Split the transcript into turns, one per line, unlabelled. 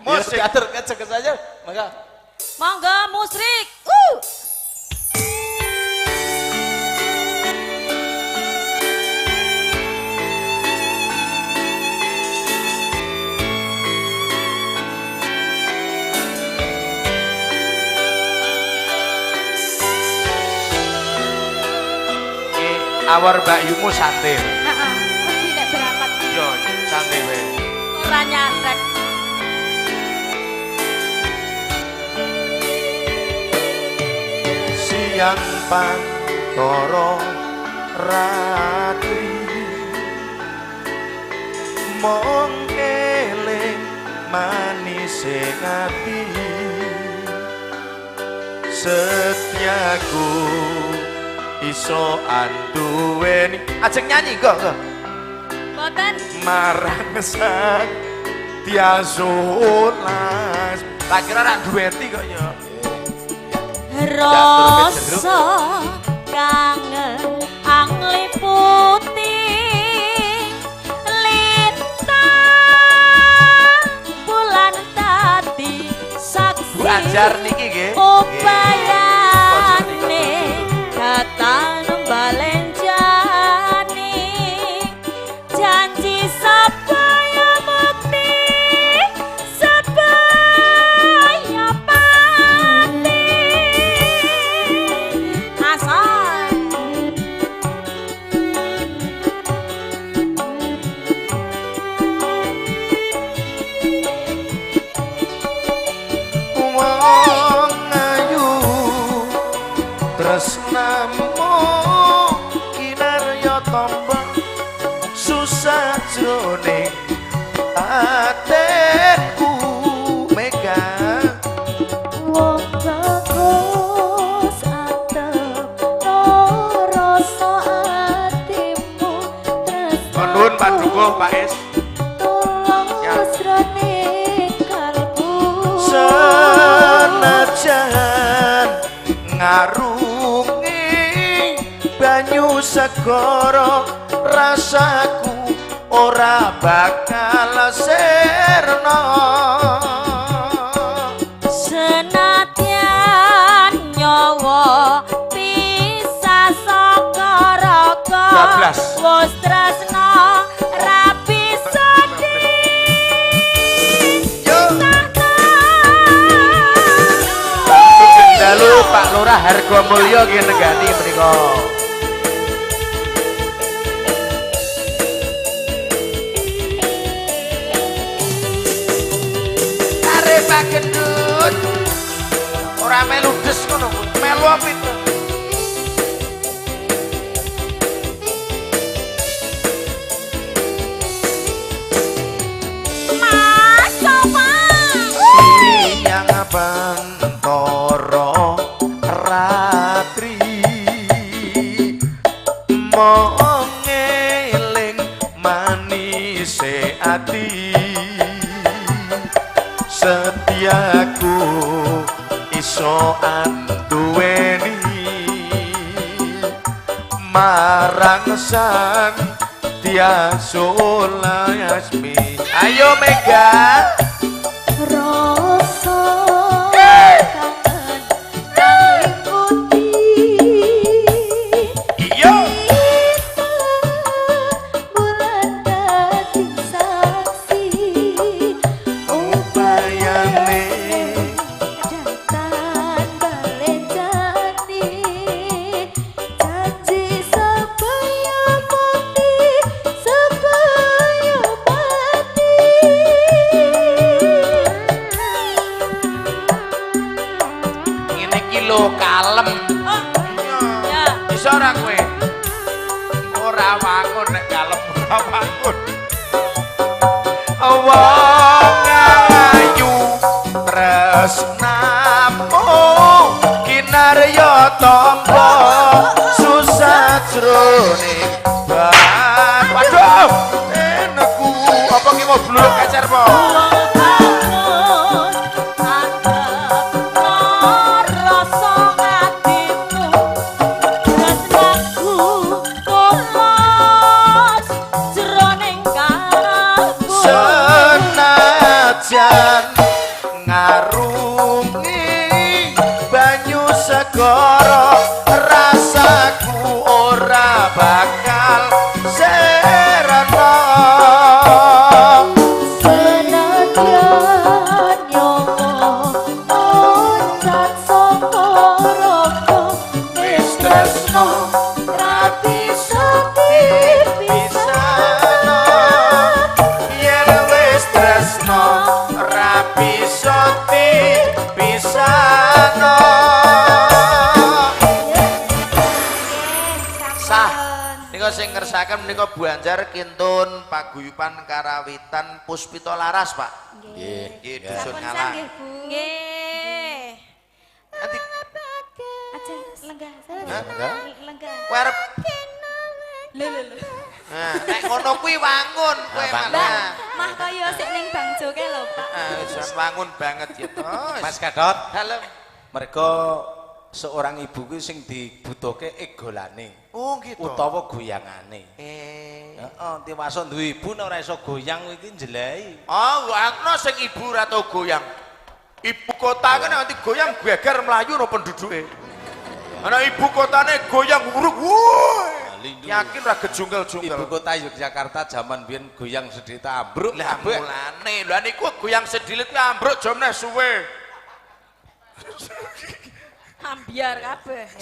Musik.
Diatur kecek saja, maka
Monggo musrik.
Awor Mbak Yumu santai.
Heeh, wedi nek berangkat.
Yo, santai wae.
Ora nyantek.
Siang pantoro ratri mong eling manise ati setiaku iso anduweni. Ajeng nyanyi kok kok
Mboten
marang sang tiasolas. Tak kira rak dueti kok ya.
Rasa kangen angliputi lintang bulan tadi saksi.
Bu Ajar niki nggih.
Upayane datang balenjani janji sabaya mukti sabaya pati asal.
Wong ayu tresnamu kinarya tamba susah jroning atinku mega.
Wong bagus atep rasa atimu tresnaku.
Nuwun Pak Dukuh, Pak Is.
Tulus jroning kalbu.
Senajan ngarungi banyu segara rasaku ora bakal sirna.
Senadyan nyawa pisah saka raga
12.
wis tresna ra bisa
Yo. Dalu Pak Lurah Hargomulyo nggih nenggani menika. Are Pak Gendut. Ora melu des ngono, melu apa itu?
Mas Sofa.
Siang bantoro ratri mong eling manise ati setiaku iso anduweni marang sang tiasolasmi. Ayo Mega.
Rasa kangen angliputi
Iya.
bulan dadi saksi
Upayane
datan balenjani janji sebaya mati sebaya mati.
Ngene iki lho kalem.
Oh, ya.
Iso ora kowe? Ora wangun nek kalem ora wangun. Wong ayu tresnamu kinarya tamba susah jroning bat. Waduh, enakku apa ki mau bluluk kecer po?
Wong bagus antep rasa atimu tresnaku tulus jroning kalbu.
Senajan Ngarungi banyu segara, rasaku ora bakal serana.
Senajan nyawa loncat saka raga, wis tresno ra bisa
Pisana yen wis tresno ra bisa dipisahno. Sah nika sing ngersakaken menika Banjar Kintun Paguyuban Karawitan Puspita Laras, Pak.
Nggih.
Nggih, dusun
Sampun sah
Ngalang.
nggih, Bu. Nggih.
Nanti
Aja lenggah.
Hah?
Lenggah.
Kowe arep
Lho lho lho.
Nah, nek ngono kuwi wangun kowe
Nah,
malah.
Mbak, mah kaya sik ning bangjo kae lho, Pak.
Ah, jan wangun banget ya to.
Mas Gadot,
Dalem.
mereka seorang ibu kuwi sing dibutuhke egolane
Oh, gitu.
utawa goyangane.
Eh.
Heeh, tiwaso duwe ibu nek ora iso goyang kuwi iki njelehi.
Oh, ana sing ibu ora tau goyang. Ibu kota kan nanti goyang geger mlayu no penduduke. Ana ibu kotane goyang uruk. Woi.
Lindu.
Yakin ra gejungkel-jungkel.
Ibu kota Yogyakarta jaman biyen goyang sedhita ambruk
Lah
kabeh.
mulane, lha niku goyang sedilit kuwi ambruk jomneh suwe.
Ambiar kabeh.